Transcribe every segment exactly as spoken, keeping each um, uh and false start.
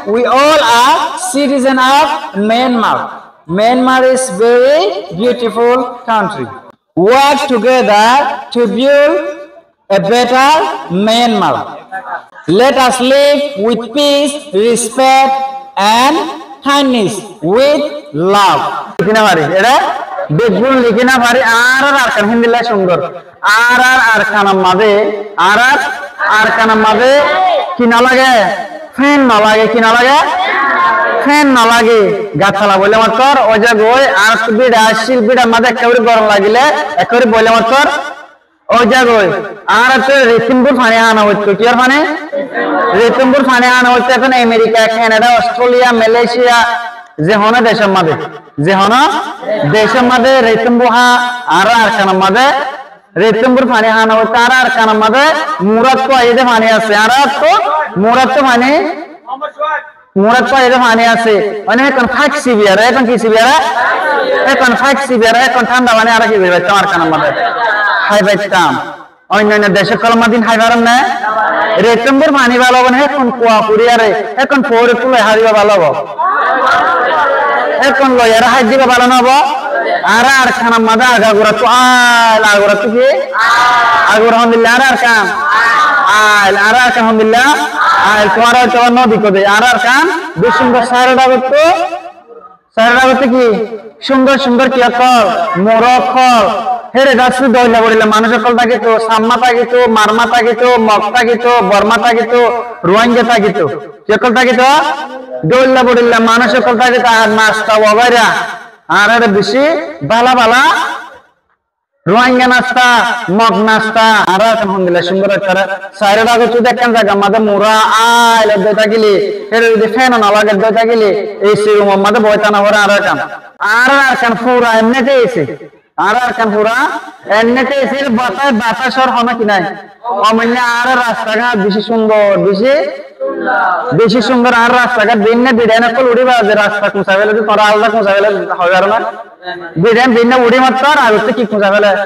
We all are citizen of Myanmar. Myanmar is very beautiful country. Work together to build a better Myanmar. Let us live with peace, respect, and kindness, with love. Likí no fari, eçé beggún likí no fari, añárar Arkan héndilla cúndor. Añárar Arkanor mazé, añárar Arkanor mazé ki no lage? Fen no lage, ki no lage? Fen no lage. Gas tola boile mottor, ói zagói, añárattú bíça accíl, bíçar mazé ekkebarí gorom lagile, ekkebarí boile mottor, ói zagói. Añárattú ritúmbur faní hána óito, kiyór faní? Ritúmbur faní hána óito, ehón Amerika, Kanada, Ostréliya, Malaysia, ze honó decór mazé, ze honó decór mazé ritúmbur há, añárar Arkanor mazé ritúmbur faní hána óito, añárar Arkanor mazé murattú aiyé dé faní asé, añárattú murattú faní, murattú aiyé dé faní asé. Mane ehón fák sibiyaré, ehón ki sibiyaré? Ehón fák sibiyaré, ehón thánda faní añára ki gorí faittam, Arkanor mazé hái faittam. Oinno oinno dec ókkolor mazé hái faron né? Ritúmbur faní bála óibo né, ehón kua furiyaré, ehón foóre tulai hái diba bála óibo. Ehón loiyaré hái diba bála no óibo. Añárar Arkanor mazé agagorattú ail, agagorattú ki? Agagora hondilla añárar Arkan. Ail, añárar Arkan hondilla? Ail, tuáñra óito no dekó dé. Añárar Arkan beci cúndor, sairó dhagottú, sairó dhagottú ki cúndor cúndor ki ókkol? Mura ókkol. Héçe dé asé dóilla boçilla manúic ókkol tákito, Samma tákito, Marma tákito, Mog tákito, Borma tákito, Ruáingga tákito. Ki ókkol tákito? Dóilla boçilla manúic ókkol tákito, ar nasta wagaira. Añárar beci bála bála Ruáingga nasta, Mog nasta, añárar Arkan hondilla cúndor óito. Sairó dhagottú ekkán zagar mazé mura ail dói tákile, héçe zodi fen no lage dói tákile, esi rumor mazé boi tána foré añárar Arkan. Añárar Arkan fura emnite esi. Añárar Arkan fura emnite esi, batas, batasor honó ki nai. Ómoinna añárar rasta gát beci cúndor, beci, beci cúndor añárar rasta gát. Beinna biçain ókkol uçíba ze rasta kuñsa félai dé, tuáñra alada kuñsa félai dé, hoi faro né? Biçain beinna uçí mottor agottú ki kuñsa félai?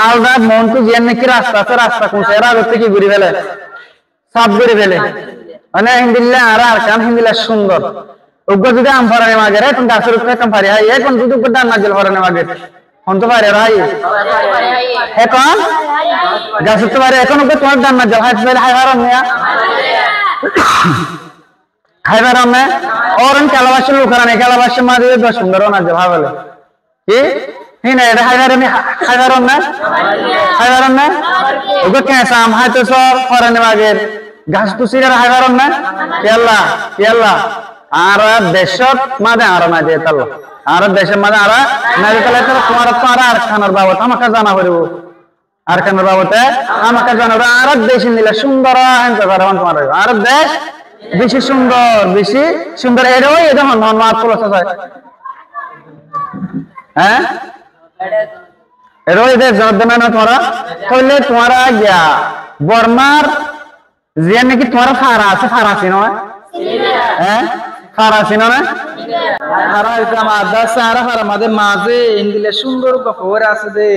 Alada montú ziyán naki rasta asé, rasta kuñsa, eré agottú ki gorí félai? Saf gorí félai. Mane héndilla añárar Arkan héndilla cúndor. Uggwá zodi am forani mager, ehón gasór uore ehón fari hái, ehón zodi uggwá dhan nazzol forani mager, hontú fari hái? Ehón gasóttu fari, ehón uggwá tuáñra dhan nazzol háito sailé hái faron né? Hái faron né? Ór ehón kelabaccór lukar ane, kelabaccór mazé doc fundoro nazzol hái félai. Ki? Híin eçé hái faron né? Hái faron né? Hái faron né? Uggwá keñsa am háito sór, forani mager, gasóttu síçar hái faron né? Kiyólla? Kiyólla? Añárar decót mazé añára nai dé tolla. Añárar decót mazé añára nai dé tolla, tolla tuáñrattú añára Arkanor babote hámaká zana foribó. Arkanor babote hámaká zana foribó. Añárar dec héndilla cúndor, héndilla cúndor, añárar dec beci cúndor, beci cúndor. Eçé óiye dé hon, hon, maaf kolo sasai. Hé? Eçé óiye dé, zon dé mane tuáñra, tóile tuáñra giya Bormar ziyán naki tuáñra fara asé, fara sino né? Hé? Fara sino né? Fara asé, añárar dec, añárar farar mazé, mazé héndilla cúndor uggwá foór asé dé.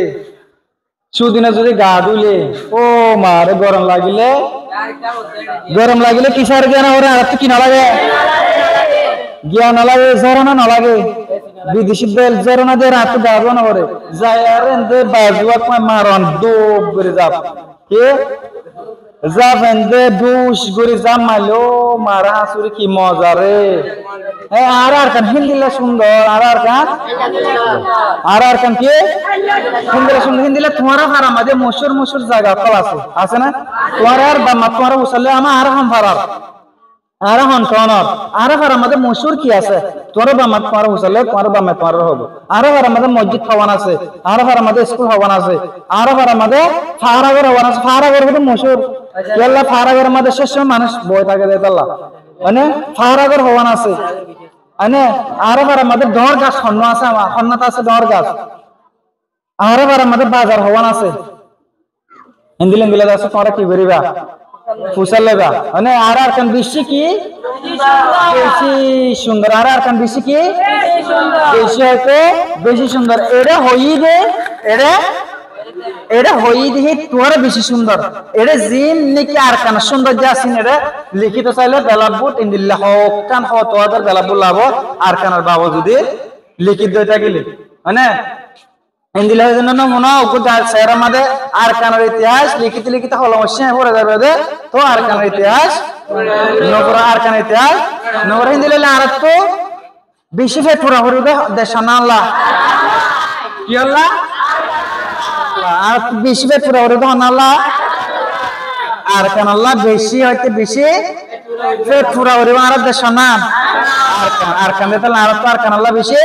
Cúdine zodi gaa dúile, ó maaré, gorom lagile, gorom lagile ki sáre giya no foré, añárattú ki no lage? Giya no lage, zórona no lage. Bideci bel zórona de añárattú gaa dúa no foré. Zai ar ende bazuwak ma-, maron dub gorí zaf. Ki? Zaf ende duc gorí zaf maile, ó maaré, hañsuri ki moza re. Hé, añárar Arkan héndilla cúndor, añárar Arkan. Añárar Arkan ki? Héndilla cúndor, héndilla tuáñra farar mazé mochúr mochúr zaga ókkol asé, asé né? Tuáñrar baf ma tuáñra fusaile ama añára hon farar. Añára hon tonor. Añára farar mazé mochúr ki asé? Tuáñra baf ma tuáñra fusaile, tuáñra baf ma tuáñra hoibo. Añára farar mazé mosjid hoón asé? Añára farar mazé iskul hoón asé? Añára farar mazé fara gór hoón asé? Fara gór hoóde mochúr. Kiyólla fara góror mazé céc cómot manúic boi táke de tolla. Mane fara gór hoón asé? Mane añára farar mazé dhoóñr gas honnúa asé, ama honnúa asé dhoóñr gas. Añára farar mazé bazar hoón asé? Héndilla héndilla asé, tuáñra ki goríba? Fusár loiba. Mane añárar Arkan beci ki? Beci cúndor. Añárar Arkan beci ki? Beci hoite beci cúndor. Eçé hoiyí de, eçé Eçé hoiyí de hé tuáñra beci cúndor. Eçé ziín niki Arkanor cúndor asé, eçé likíto sailé belabut endilla hoókkán hoó tuáñrar belabut labo Arkanor babut zudi likí dói tákile. Mane, endilla hoiyé de nomuna uggúa seérar mazé Arkanor itihas likíte likíte holomor cíña fúrai zaibo de, toóu Arkanor itihas no fúra, Arkanor itihas no fúra, héndilla óile añáráttu beci fet fura foribó de, de cónna Allah. Ki Allah? Ar beci fet fura foribó de cónna Allah? Arkan Allah beci hoite beci fet fura foribó añárar de cónna. Arkan, Arkan de tóile añárar to Arkan Allah beci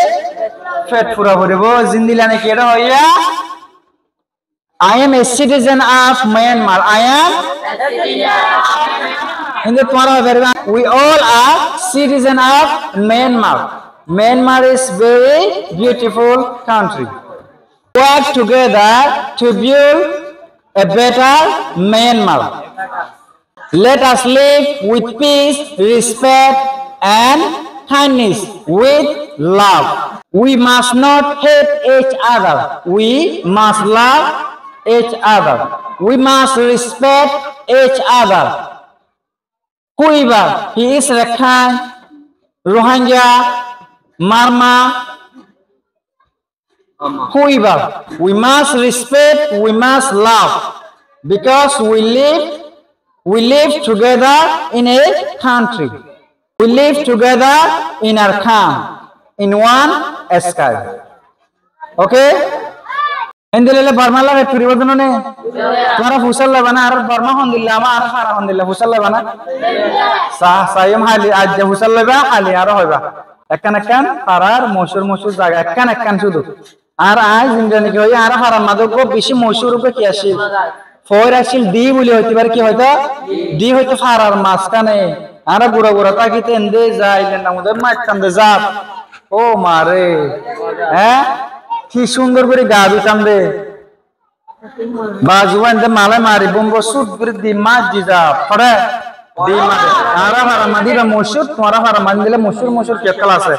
fet fura foribó. Zendilla niki eçé hoiyé, I am a citizen of Myanmar. I am. Hín de tuáñra hoi fariba, we all are citizen of Myanmar. Myanmar is very beautiful country. Work together to build a better Myanmar. Let us live with peace, respect, and kindness, with love. We must not hate each other. We must love each other. We must respect each other. Whoever he is, Rakhine, Rohingya, Myanmar, whoever, we must respect, we must love, because we live, we live together in a country. We live together in Arkan, in one sky. Okay? Héndilla óile Borma loi fet furibó de no né? Tuáñra fusár loiba na, añárar Borma hondilla, añárar fara hondilla, fusár loiba na? Sa-, saiyum háli, aijja fusár loiba, háli aró hoiba. Ekkán ekkán farar mochúr mochúr zaga, ekkán ekkán cúdu. Ar añí zendilla niki hoiyí, añárar farar mazé uggúa beci mochúr uggúa ki accíl? Foóir accíl, di buli hoitó fare, ki hoitó? Di hoitó farar mazkáne. Añára gura gura tákite ende zai, ende namodé maittán de zat. Ó mare. Hé? Ki cúndor gorí ga ditam de. Bazuwa ende malai mari bumbo sút gorí di mazzi zat. Fore? Di mazzi. Añára farar mazé iba mochúr, tuáñra farar mazé endilla mochúr mochúr ki ókkol asé?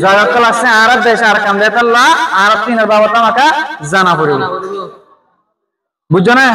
Zaga ókkol asé, añárar dec Arkan de tolla, añárar tinor babot amaka zana foribó. Buijjó né?